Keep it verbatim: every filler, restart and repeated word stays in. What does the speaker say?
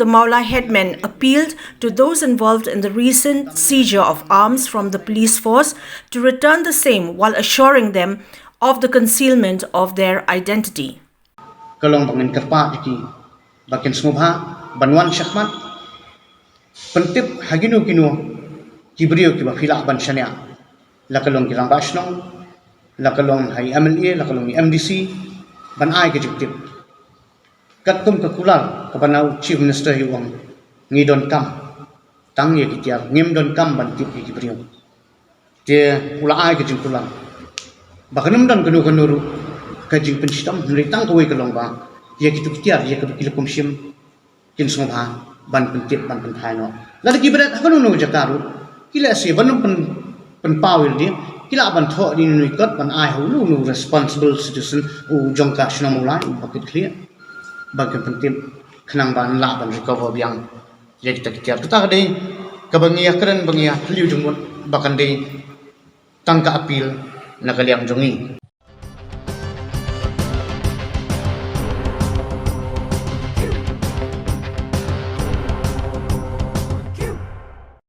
The Mawlai headman appealed to those involved in the recent seizure of arms from the police force to return the same while assuring them of the concealment of their identity. Ka long ba ngin kyrpad ïa ki ba kin sngewbha ban wan shakhmat, pyntip ha kino kino ki briew kiba phi lah ban shaniah, la ka long ki rangbah shnong, la ka long ha i M L A, la ka long i M D C, ban ai ka jingtip. Katkum ka kular kaba na u Chief Minister hi u ong, ngi donkam tang ïa ki tiar, ngim donkam ban tip ïa ki briew. Te u la ai ka jingkular ba kan ym don kano kano ruh ka jingpynshitom, hynrei tang kawei ka long ba ïa kito ki tiar, ïa kito ki la kum shim, kin sngewbha ban pyntip, ban pynphai noh. Lada ki bret ha kano kano jaka ruh, ki lehse ban ym pyn, pynpaw ïa lade, ki lah ban thoh ïa une u kot ban ai ha uno uno u responsible citizen u jong ka shnong Mawlai uba kit khlieh ba kin pyntip, khnang ban lah ban recover biang ïa kita ki tiar. Kata ka dei kaba ngi ïakren, ba ngi ïa phylliew jingmut, ba kan dei tang ka appeal na ka liang jong ngi.